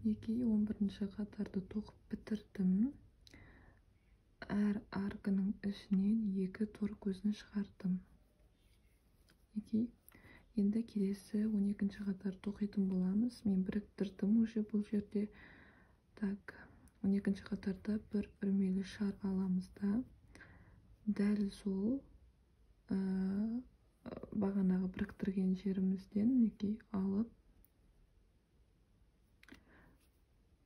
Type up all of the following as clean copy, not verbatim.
Мінекей, 11-ші қатарды тоқып бітірдім. Әр арканың ішінен 2 тор көзін шығардым. Мінекей, енді келесі 12-ші қатар тоқитын боламыз. Мен біріктірдім уже бұл жерде. Так, 12-ші қатарда бір үрмелі шар аламыз да, дәл сол бағанағы біріктірген жерімізден мінекей алып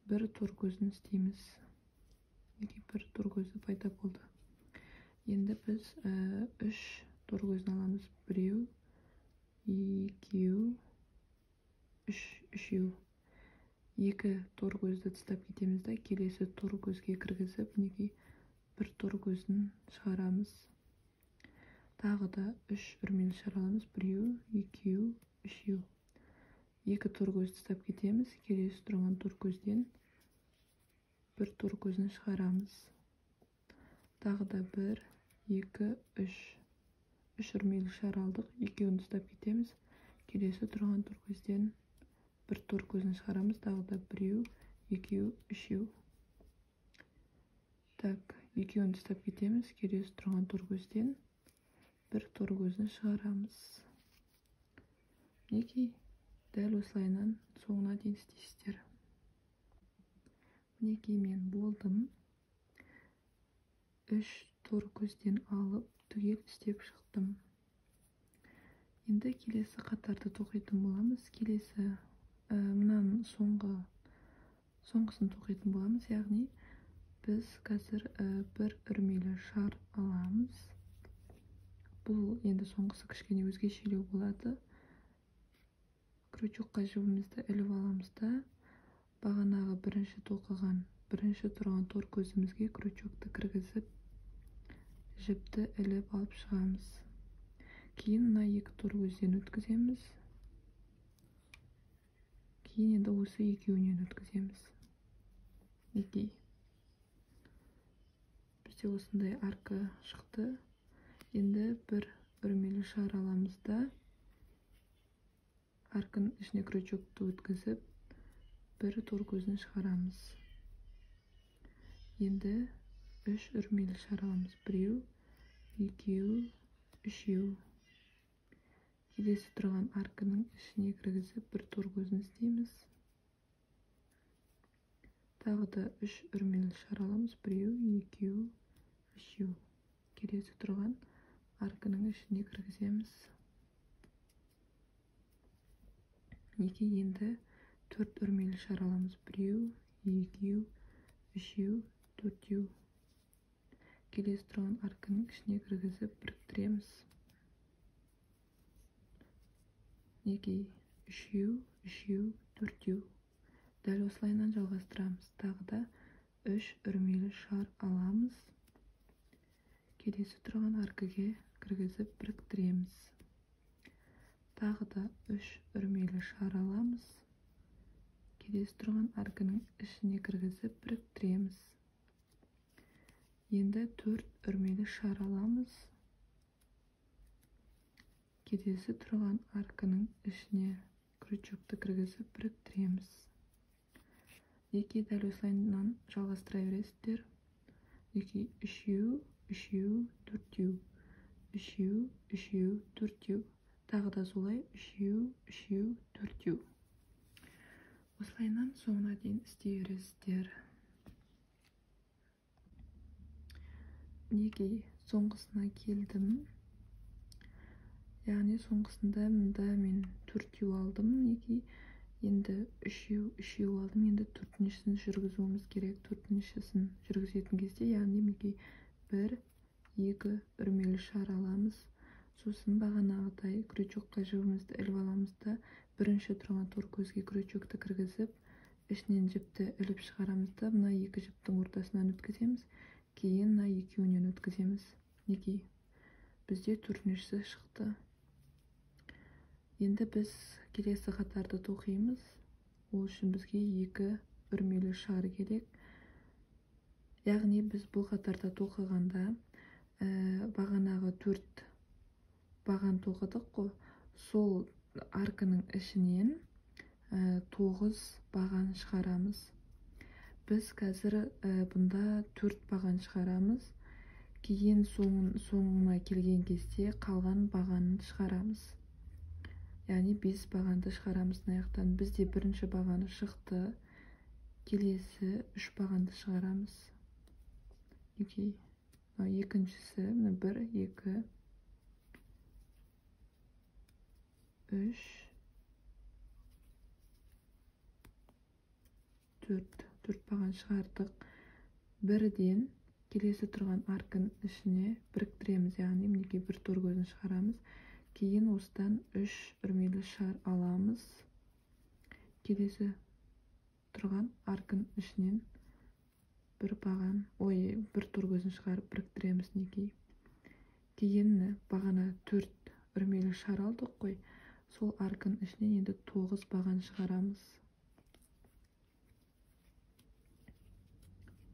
бір тор көзін істейміз. Мінекей, бір тор көзі пайда болды. Енді біз 3 тор көзін аламыз. Біреу, екеу, үш, үшеу. 2 тор көзді тастап кетеміз да, келесі тор көзге кіргізіп, мінекей бір тор көзін шығарамыз. Тағы да 3 үрмелі шар аламыз. Біреу, екеу, үшеу. 2 тор көзді тастап кетеміз. Келесі тұрған тор көзден бір тор көзін шығарамыз. Тағы да 1, 2, 3. 3 үрмелі шар алдық. Екеуін тастап кетеміз. Келесі тұрған тор көзден бір тор көзін шығарамыз. Тағы да біреу, екеу, үшеу. Так, екеуін тастап кетеміз. Келесі тұрған тор көзден бір тор көзін шығарамыз. Мінекей, дәл осылайынан соңына дейін істейсіздер. Мінекей, мен болдым. 3 тор көзден алып түгел істеп шықтым. Енді келесі қатарды тоқитын боламыз. Келесі мынаның соңғысын тоқитын боламыз. Яғни біз қазір бір үрмелі шар аламыз. Бұл енді соңғысы кішкене өзгешелеу болады. Крючокқа жібімізді іліп аламыз да, бағанағы бірінші тоқыған, бірінші тұрған тор көзімізге крючокты кіргізіп, жіпті іліп алып шығамыз. Кейін мына 2 тор көзден өткіземіз. Кейін енді осы екеуінен өткіземіз. Мінекей, бізде осындай арка шықты. Енді бір үрмелі шар аламыз да, арканың ішіне крючокты өткізіп, бір тор көзін шығарамыз. Енді 3 үрмелі шар аламыз. Біреу, екеу, үшеу. Келесі тұрған арканың ішіне кіргізіп, бір тор көзін істейміз. Тағы да 3 үрмелі шар аламыз. Біреу, екеу, үшеу. Келесі тұрған арканың ішіне кіргіземіз. Мінекей, енді 4 үрмелі шар аламыз. Біреу, екеу, үшеу, төртеу. Келесі тұрған арканың ішіне кіргізіп біріктіреміз. Мінекей, үшеу, үшеу, төртеу. Дәл осылайынан жалғастырамыз. Тағы да 3 үрмелі шар аламыз. Келесі тұрған аркаға кіргізіп біріктіреміз. Тағы да 3 үрмелі шар аламыз. Келесі тұрған арканың ішіне кіргізіп біріктіреміз. Енді 4 үрмелі шар аламыз. Келесі тұрған арканың ішіне крючокты кіргізіп біріктіреміз. Мінекей, дәл осылайынан жалғастыра бересіздер. Мінекей, үшеу, үшеу, төртеу. Үшеу, үшеу, төртеу. Тағы да солай үшеу, үшеу, төртеу. Осылайынан соңына дейін істей бересіздер. Мінекей, соңғысына келдім. Яғни соңғысында мында мен төртеу алдым. Мінекей, енді үшеу, үшеу алдым. Енді төртіншісін жүргізуіміз керек. Төртіншісін жүргізетін кезде, яғни мінекей 1, 2 үрмелі шар аламыз. Сосын бағанағыдай крючокқа жібімізді іліп аламыз да, бірінші тұрған тор көзге крючокты кіргізіп, ішінен жіпті іліп шығарамыз да, мына 2 жіптің ортасынан өткіземіз, кейін мына екеуінен өткіземіз. Мінекей, бізде төртіншісі шықты. Енді біз келесі қатарды тоқимыз. Ол үшін бізге 2 үрмелі шар керек. Яғни біз бұл қатарда тоқығанда, бағанағы 4 баған тоқыдық қой, сол арканың ішінен 9 баған шығарамыз. Біз қазір бұнда 4 баған шығарамыз. Кейін соңына келген кезде қалған бағанын шығарамыз. Яғни 5 бағанды шығарамыз мына жақтан. Бізде бірінші бағаны шықты. Келесі 3 бағанды шығарамыз. Окей. Екіншісі, мына 1, 2, 3, 4. 4 баған шығардық. Бірден келесі тұрған арканың ішіне біріктіреміз, яғни мінекей бір тор көзін шығарамыз. Кейін осыдан 3 үрмелі шар аламыз. Келесі тұрған арканың ішінен бір баған, бір тор көзін шығарып біріктіреміз мінекей. Кейін бағана 4 үрмелі шар алдық қой, сол арканың ішінен енді 9 баған шығарамыз.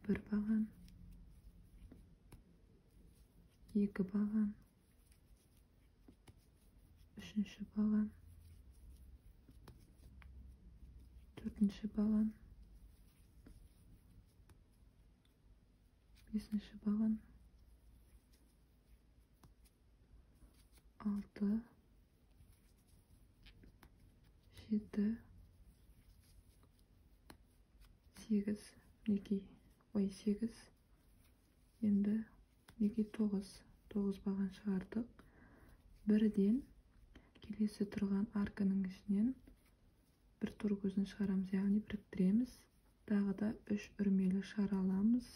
1 баған, 2 баған, 3 баған, 4 баған, 5 баған, 6, 7, 8, мінекей, 8, енді мінекей 9, 9 баған шығардық. Бірден келесі тұрған арканың ішінен бір тор көзін шығарамыз, яғни біріктіреміз. Тағы да 3 үрмелі шар аламыз.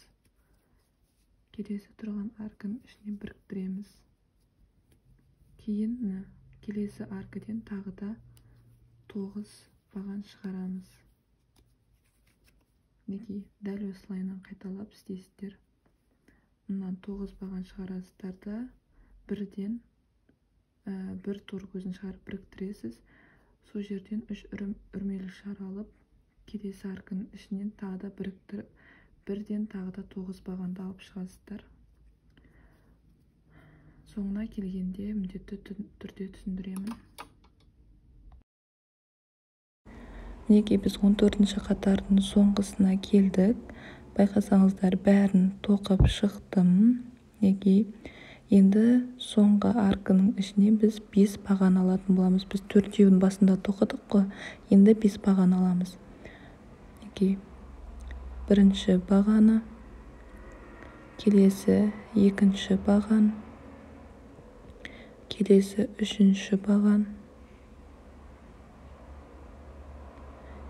Келесі тұрған арканың ішіне біріктіреміз. Кейін келесі аркадан тағы да 9 баған шығарамыз. Мінекей, дәл осылайынан қайталап істейсіздер. Мынан 9 баған шығарасыздар да, бірден бір тор көзін шығарып біріктіресіз. Сол жерден 3 үрмелі шар алып, келесі арканың ішінен тағы да біріктіріп, бірден тағы да 9 бағанды алып шығасыздар. Соңына келгенде міндетті түрде түсіндіремін. Мінекей, біз 14-ші қатардың соңғысына келдік. Байқасаңыздар, бәрін тоқып шықтым. Мінекей, енді соңғы арканың ішіне біз 5 баған алатын боламыз. Біз 4-еуін басында тоқыдық қой, енді 5 баған аламыз. Мінекей, бірінші бағаны, келесі екінші баған, келесі үшінші баған,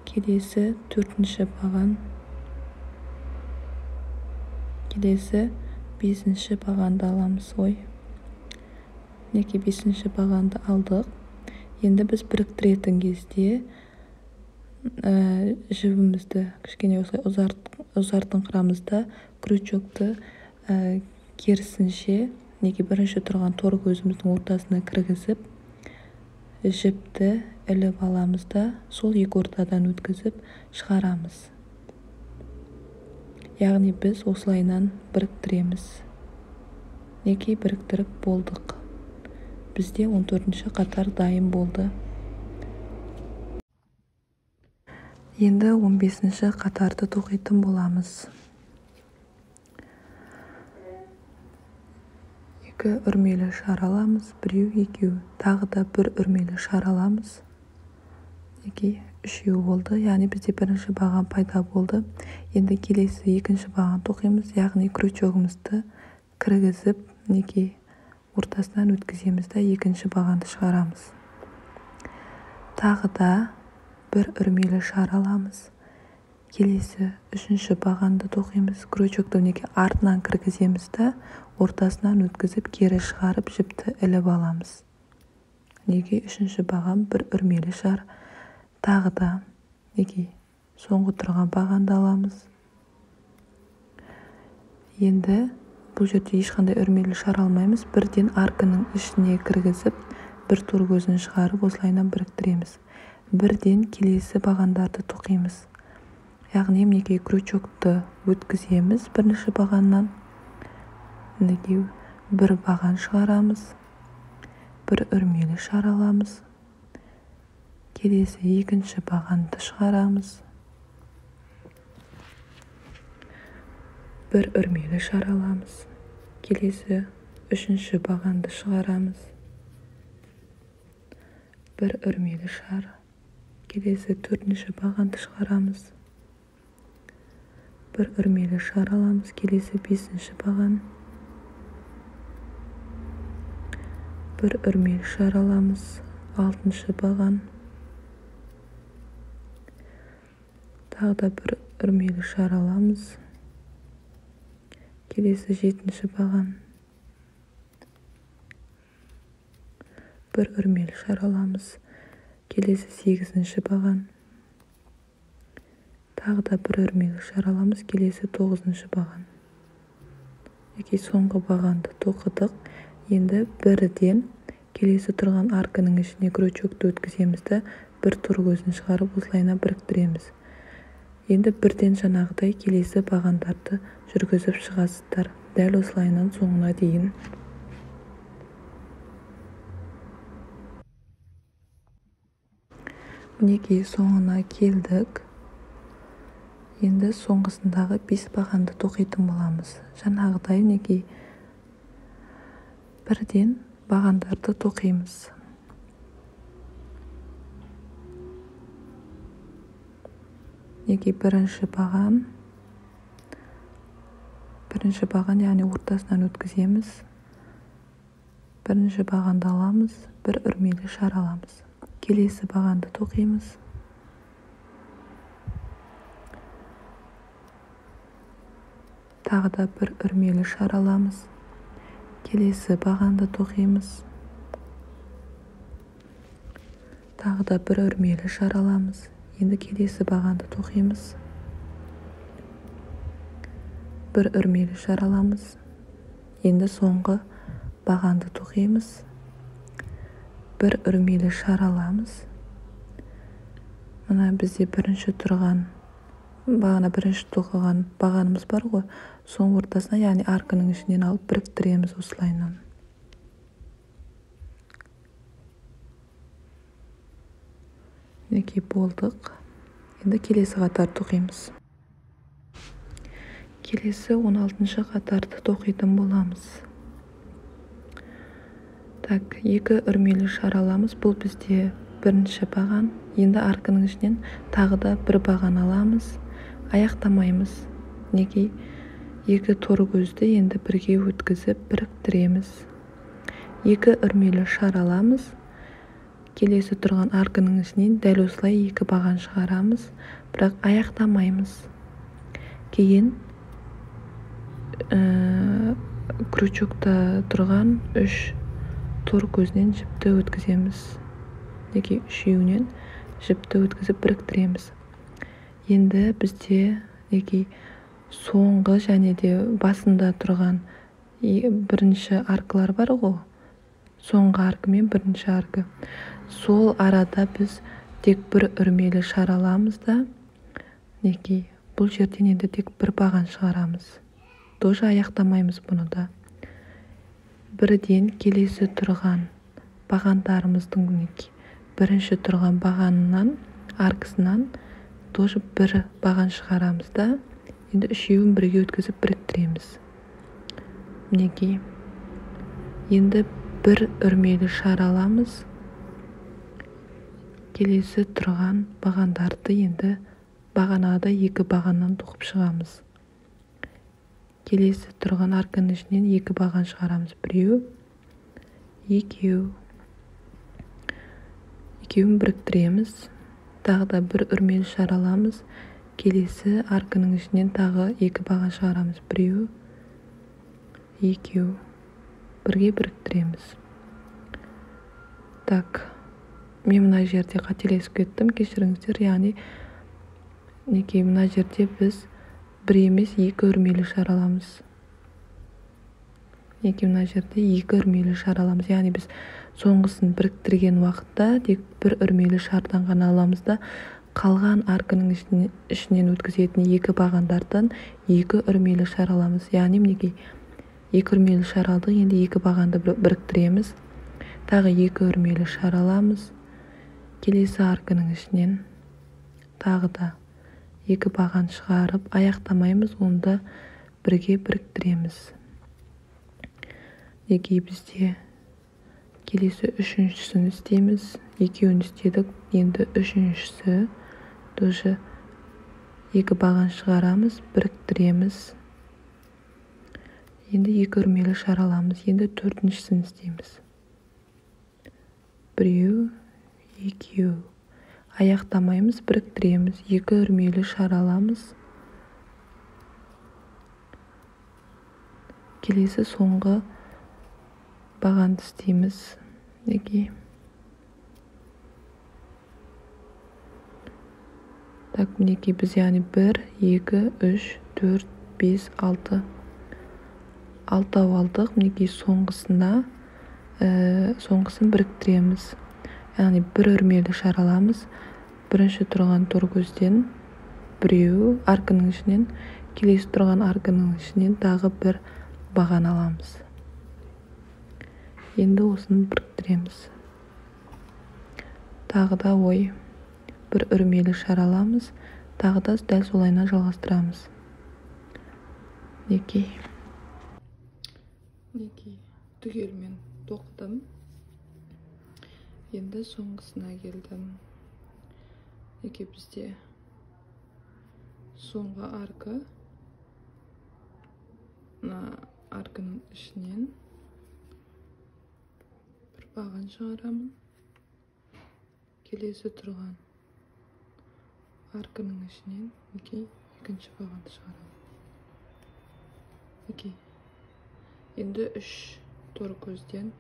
келесі төртінші баған, келесі бесінші бағанды аламыз. Мінекей, бесінші бағанды алдық. Енді біз біріктіретін кезде жібімізді кішкене осылай ұзартыңқырамыз да, крючокты керісінше, мінекей, бірінші тұрған тор көзіміздің ортасына кіргізіп, жіпті іліп аламыз да, сол екі ортадан өткізіп шығарамыз. Яғни біз осылайынан біріктіреміз. Мінекей, біріктіріп болдық. Бізде 14-ші қатар дайын болды. Енді 15-ші қатарды тоқитын боламыз. 2 үрмелі шар аламыз, біреу, екеу, тағы да бір үрмелі шар аламыз. Мінекей, үшеу болды. Яғни бізде бірінші баған пайда болды. Енді келесі екінші баған тоқимыз, яғни крючогымызды кіргізіп, мінекей, ортасынан өткіземіз да, екінші бағанды шығарамыз. Тағы да бір үрмелі шар аламыз. Келесі үшінші бағанды тоқимыз. Крючокты мінекей артынан кіргіземіз да, ортасынан өткізіп, кері шығарып, жіпті іліп аламыз. Мінекей, үшінші баған, бір үрмелі шар. Тағы да мінекей соңғы тұрған бағанды аламыз. Енді бұл жерде ешқандай үрмелі шар алмаймыз. Бірден арканың ішіне кіргізіп, бір тор көзін шығарып, осылайынан біріктіреміз. Бірден келесі бағандарды тоқимыз. Яғни мінекей крючокты өткіземіз бірінші бағаннан. Мінекей, бір баған шығарамыз, бір үрмелі шар аламыз. Келесі екінші бағанды шығарамыз. Бір үрмелі шар аламыз. Келесі үшінші бағанды шығарамыз. Бір үрмелі шар. Келесі төртінші бағанды шығарамыз. Бір үрмелі шар аламыз. Келесі бесінші баған. Бір үрмелі шар аламыз. Алтыншы баған. Тағы да бір үрмелі шар аламыз. Келесі жетінші баған. Бір үрмелі шар аламыз. Келесі сегізінші баған. Тағы да бір үрмелі шар аламыз. Келесі тоғызыншы баған. Яки соңғы бағанды тоқыдық. Енді бірден келесі тұрған арканың ішіне крючокты өткіземіз де, бір тор көзін шығарып осылайына біріктіреміз. Енді бірден жаңағыдай келесі бағандарды жүргізіп шығасыздар. Дәл осылайынан соңына дейін. Мінекей соңына келдік. Енді соңғысындағы 5 бағанды тоқитын боламыз. Жаңағыдай мінекей бірден бағандарды тоқимыз. Мінекей бірінші баған. Бірінші баған, яғни ортасынан өткіземіз. Бірінші бағанды аламыз, бір үрмелі шар аламыз. Келесі бағанды тоқимыз. Тағы да бір үрмелі шар аламыз. Келесі бағанды тоқимыз. Тағы да бір үрмелі шар аламыз. Енді келесі бағанды тоқимыз. Бір үрмелі шар аламыз. Енді соңғы бағанды тоқимыз. Бір үрмелі шар аламыз. Мына бізде бірінші тұрған, бағана бірінші тоқыған бағанымыз бар ғой, соның ортасына, яғни арканың ішінен алып біріктіреміз осылайынан. Мінекей болдық. Енді келесі қатар тоқимыз. Келесі 16-шы қатарды тоқитын боламыз. Так, екі үрмелі шар аламыз. Бұл бізде бірінші баған. Енді арканың ішінен тағы да бір баған аламыз. Аяқтамаймыз. Мінекей екі тор көзді енді бірге өткізіп біріктіреміз. Екі үрмелі шар аламыз. Келесі тұрған арканың ішінен дәл осылай екі баған шығарамыз, бірақ аяқтамаймыз. Кейін крючокта тұрған 3 тор көзінен жіпті өткіземіз. Мінекей үшеуінен жіпті өткізіп біріктіреміз. Енді бізде мінекей соңғы және де басында тұрған бірінші аркалар бар ғой. Соңғы арка мен бірінші арка. Сол арада біз тек бір үрмелі шар аламыз да, мінекей бұл жерден енді тек бір баған шығарамыз. Тоже аяқтамаймыз бұны да. Бірден келесі тұрған бағандарымыздың мінекей бірінші тұрған бағанынан, аркасынан тоже бір баған шығарамыз да, енді үшеуін бірге өткізіп біріктіреміз. Мінекей енді бір үрмелі шар аламыз. Келесі тұрған бағандарды енді бағанада екі бағаннан тоқып шығамыз. Келесі тұрған арканың ішінен екі баған шығарамыз. Біреу, екеу. Екеуін біріктіреміз. Тағы да бір үрмелі шар аламыз. Келесі арканың ішінен тағы екі баған шығарамыз. Біреу, екеу. Бірге біріктіреміз. Так, мен мына жерде қателесіп кеттім, кешіріңіздер. Яғни мінекей мына жерде біз бір емес екі үрмелі шар аламыз. Мінекей мына жерде екі үрмелі шар аламыз. Яғни біз соңғысын біріктірген уақытта тек бір үрмелі шардан ғана аламыз да, қалған арканың ішінен өткізетін екі бағандардан екі үрмелі шар аламыз. Яғни мінекей екі үрмелі шар алдық, енді екі бағанды біріктіреміз. Тағы екі үрмелі шар аламыз. Келесі арканың ішінен тағы да 2 баған шығарып аяқтамаймыз, оны да бірге біріктіреміз. Неге бізде келесі үшіншісін істейміз. Екеуін істедік, енді үшіншісі тоже 2 баған шығарамыз, біріктіреміз. Енді 2 өрмелі шар аламыз. Енді төртіншісін істейміз. 1, 2. Аяқтамаймыз, біріктіреміз. 2 өрмелі шар аламыз. Келесі соңғы бағанды істейміз. Неге? Так, мінекей біз яғни 1, 2, 3, 4, 5, 6. Алтау алдық. Мінекей соңғысын біріктіреміз. Яғни бір өрмелі шар аламыз. Бірінші тұрған тор көзден біреу, арканың ішінен, келесі тұрған арканың ішінен тағы бір баған аламыз. Енді осыны біріктіреміз. Тағы да ой, бір өрмелі шар аламыз, тағы да дәл солайынан жалғастырамыз. Мінекей. Мінекей, түгелмен тоқыдым. Енді соңғысына келдім. Мінекей бізде соңғы арка. Мына арканың ішінен бір баған шығарамын. Келесі тұрған арканың ішінен мінекей екінші бағанды шығарамын. Мінекей. Енді 3 тор көзден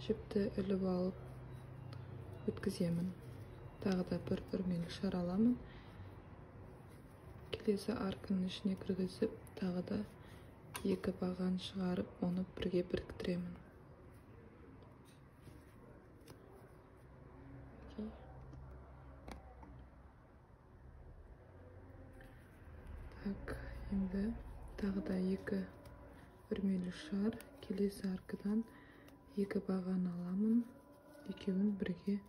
жіпті іліп алып өткіземін. Тағы да бір өрмелі шар аламын. Келесі арканың ішіне кіргізіп, тағы да 2 баған шығарып, оны бірге біріктіремін. Так, енді тағы да 2 өрмелі шар, келесі аркадан 2 баған аламын. Екеуін бірге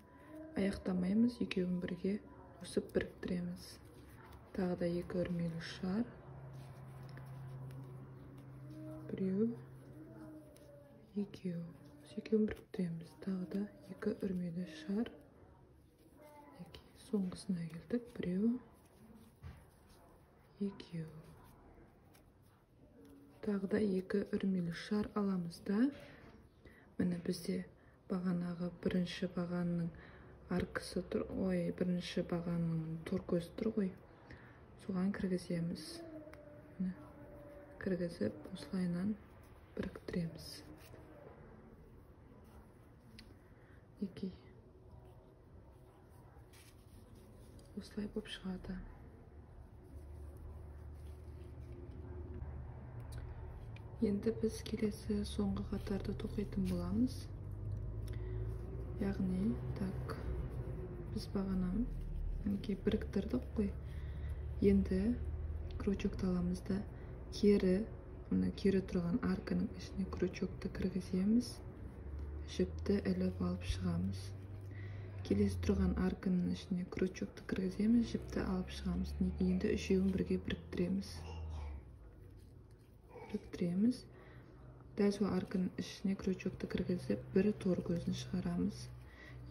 аяқтамаймыз, екеуін бірге қосып біріктіреміз. Тағы да 2 өрмелі шар. Біреу, екеу. Екеуін біріктіреміз. Тағы да 2 өрмелі шар. Соңғысына келдік. Біреу, екеу. Тағы да 2 өрмелі шар аламыз да. Міне бізде бағанағы бірінші бағанның аркасы тұр, ой, бірінші бағанның тор көзі тұр ғой. Соған кіргіземіз. Міне кіргізіп, осылайынан біріктіреміз. Мінекей. Осылай болып шығады. Енді біз келесі соңғы қатарды тоқитын боламыз. Яғни, так, біз бағана мінекей біріктірдік қой. Енді крючокты аламыз да кері, мына кері тұрған арканың ішіне крючокты кіргіземіз. Жіпті іліп алып шығамыз. Келесі тұрған арканың ішіне крючокты кіргіземіз, жіпті алып шығамыз. Енді үшеуін бірге біріктіреміз. Біріктіреміз. Дәл сол арканың ішіне крючокты кіргізіп, бір тор көзін шығарамыз.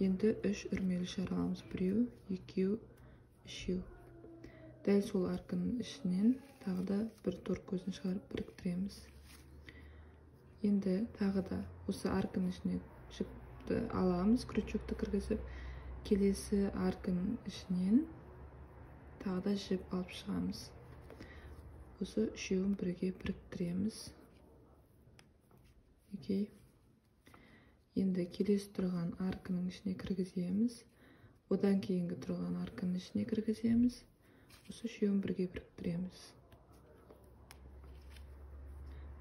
Енді 3 өрмелі шар аламыз. 1, 2, 3. Дәл сол арканың ішінен тағы да бір тор көзін шығарып біріктіреміз. Енді тағы да осы арканың ішіне жіпті аламыз, крючокты кіргізіп, келесі арканың ішінен тағы да жіп алып шығамыз. Осы үшеуін бірге біріктіреміз. Окей. Енді келесі тұрған арканың ішіне кіргіземіз. Одан кейінгі тұрған арканың ішіне кіргіземіз. Осы үшеуін бірге біріктіреміз.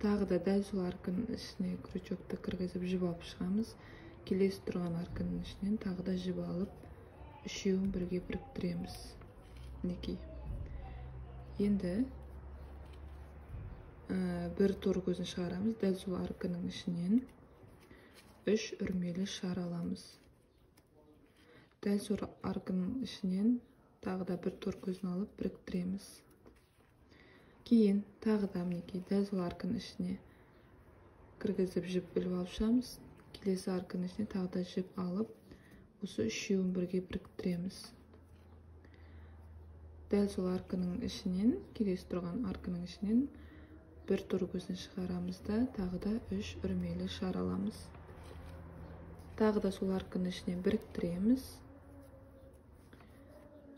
Тағы да дәл сол арканың ішіне крючокты кіргізіп жіп алып шығамыз. Келесі тұрған арканың ішінен тағы да жіп алып, үшеуін бірге біріктіреміз. Мінекей. Енді бір тор көзін шығарамыз. Дәл сол арканың ішінен 3 өрмелі шар аламыз. Дәл сол арканың ішінен тағы да бір тор көзін алып біріктіреміз. Кейін тағы да мінекей дәл сол арканың ішіне кіргізіп жіп іліп алып шығамыз. Келесі арканың ішіне тағы да жіп алып, осы үшеуін бірге біріктіреміз. Дәл сол арканың ішінен, келесі тұрған арканың ішінен бір тор көзін шығарамыз да, тағы да 3 үрмелі шар аламыз. Тағы да сол арканың ішіне біріктіреміз.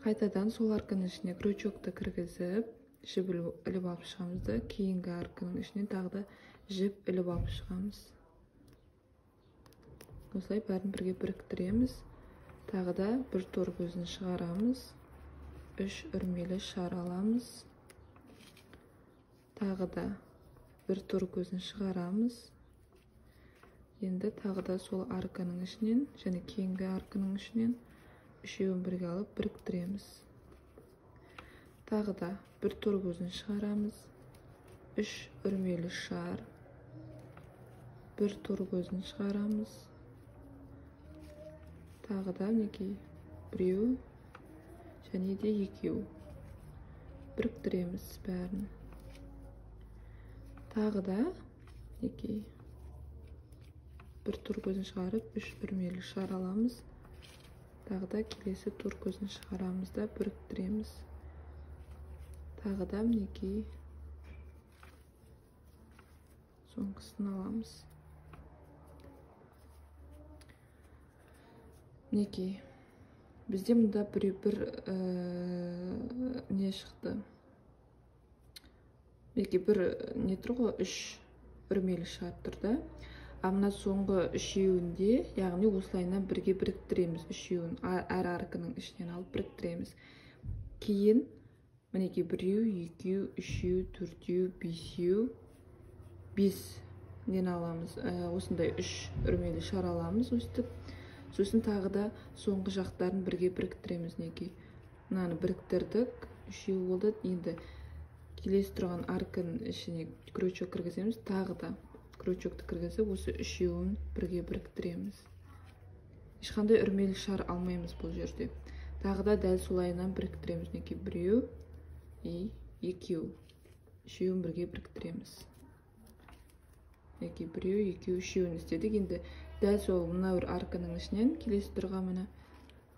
Қайтадан сол арканың ішіне крючокты кіргізіп, жіп іліп алып шығамыз да, кейінгі арканың ішіне тағы да жіп іліп алып шығамыз. Осылай бәрін бірге біріктіреміз. Тағы да бір тор көзін шығарамыз. 3 үрмелі шар аламыз. Тағы да бір тор көзін шығарамыз. Енді тағы да сол арканың ішінен және кейінгі арканың ішінен үшеуін бірге алып біріктіреміз. Тағы да бір тор көзін шығарамыз. 3 үрмелі шар, бір тор көзін шығарамыз. Тағы да мінекей біреу және де екеу біріктіреміз бәрін. Тағы да мінекей бір тор көзін шығарып, 3 үрмелі шар аламыз. Тағы да келесі тор көзін шығарамыз да біріктіреміз. Тағы да мінекей соңғысын аламыз. Мінекей бізде мұнда бір не шықты. Мінекей бір не тұр ғой, 3 үрмелі шар тұр да. А мына соңғы үшеуінде, яғни осылайынан бірге біріктіреміз үшеуін, әр арканың ішінен алып біріктіреміз. Кейін мінекей біреу, екеу, үшеу, төртеу, бесеу, 5 нені аламыз, осындай 3 үрмелі шар аламыз өстіп. Сосын тағы да соңғы жақтарын бірге біріктіреміз. Мінекей мынаны біріктірдік, үшеу болды. Енді келесі тұрған арканың ішіне крючок кіргіземіз, тағы да крючокты кіргізіп, осы үшеуін бірге біріктіреміз. Ешқандай үрмелі шар алмаймыз бұл жерде. Тағы да дәл солайынан біріктіреміз. Мінекей біреу и екеу, үшеуін бірге біріктіреміз. Мінекей біреу, екеу, үшеуін істедік. Енді дәл сол мына бір арканың ішінен келесі тұрған мына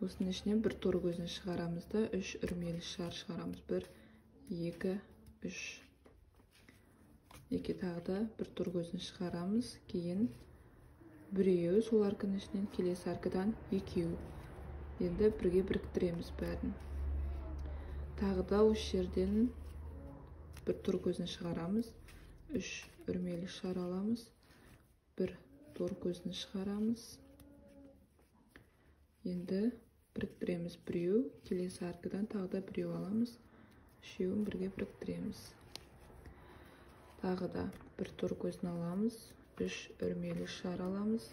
осының ішінен бір тор көзін шығарамыз да, 3 үрмелі шар шығарамыз. 1, 2, 3. Екі тағы да бір тор көзін шығарамыз. Кейін біреу сол арканың ішінен, келесі аркадан екеу. Енді бірге біріктіреміз бәрін. Тағы да осы жерден бір тор көзін шығарамыз. 3 үрмелі шар аламыз. 1 тор көзін шығарамыз. Енді біріктіреміз біреу, келесі аркадан тағы да біреу аламыз. Үшеуін бірге біріктіреміз. Тағы да бір тор көзін аламыз, 3 үрмелі шар аламыз.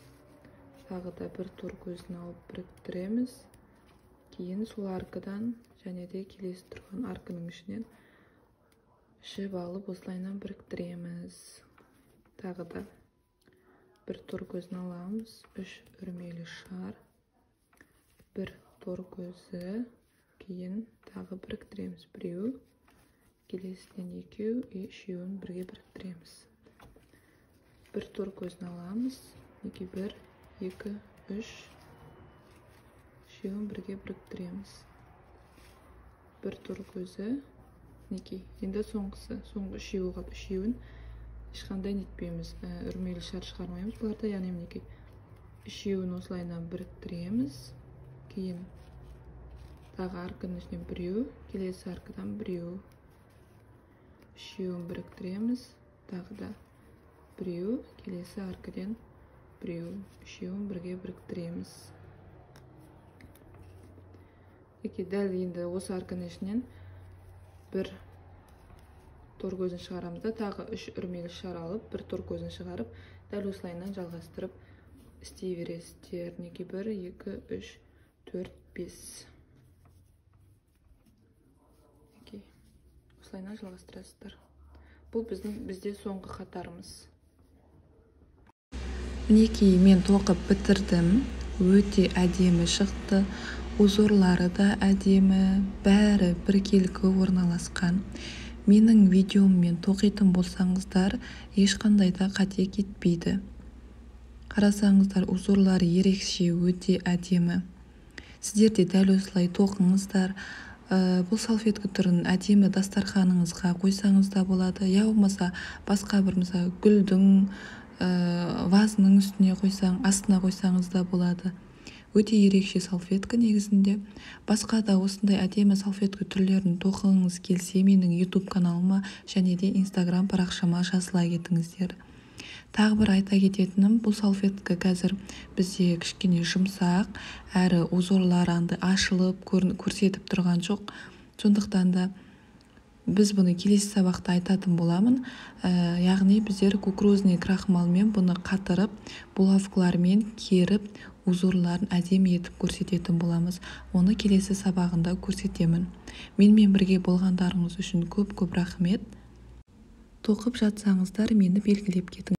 Тағы да бір тор көзін алып біріктіреміз. Кейін сол аркадан және де келесі тұрған арканың ішінен жіп алып осылайынан біріктіреміз. Тағы да бір тор көзін аламыз, 3 үрмелі шар, бір тор көзі, кейін тағы біріктіреміз біреу, келесінен екеу и үшеуін бірге біріктіреміз. Бір тор көзін аламыз, мінекей 1, 2, 3, үшеуін бірге біріктіреміз. Бір тор көзі, мінекей енді соңғысы, соңғы үшеуі қалды. Үшеуін ешқандай нетпейміз, үрмелі шар шығармаймыз бұларда, яғни мінекей үшеуін осылайынан біріктіреміз. Кейін тағы арканың ішінен біреу, келесі аркадан біреу, үшеуін біріктіреміз. Тағы да біреу, келесі аркадан біреу, үшеуін бірге біріктіреміз. Мінекей дәл енді осы арканың ішінен бір тор көзін шығарамыз да, тағы 3 үрмелі шар алып, бір тор көзін шығарып, дәл осылайынан жалғастырып істей бересіздер. Мінекей 1, 2, 3, 4, 5. Мінекей осылайынан жалғастырасыздар. Бұл бізде соңғы қатарымыз. Мінекей мен тоқып бітірдім. Өте әдемі шықты. Узорлары да әдемі, бәрі біркелкі орналасқан. Менің видеоммен тоқитын болсаңыздар, ешқандай да қате кетпейді. Қарасаңыздар, узорлары ерекше, өте әдемі. Сіздер де дәл осылай тоқыңыздар. Бұл салфетка түрін әдемі дастарханыңызға қойсаңыз да болады, я болмаса басқа бір, мысалы, гүлдің, вазаның үстіне қойсаң, астына қойсаңыз да болады. Өте ерекше салфетка негізінде. Басқа да осындай әдемі салфетка түрлерін тоқығыңыз келсе, менің YouTube каналыма және де Instagram парақшама жазыла кетіңіздер. Тағы бір айта кететінім, бұл салфетка қазір бізде кішкене жұмсақ, әрі узорлары андай ашылып көрсетіп тұрған жоқ. Сондықтан да біз бұны келесі сабақта айтатын боламын. Яғни біздер кукурузный крахмалмен бұны қатырып, булавкалармен керіп, узорларын әдемі етіп көрсететін боламыз. Оны келесі сабағында көрсетемін. Менімен бірге болғандарыңыз үшін көп-көп рахмет. Тоқып жатсаңыздар, мені белгілеп кетіңіз.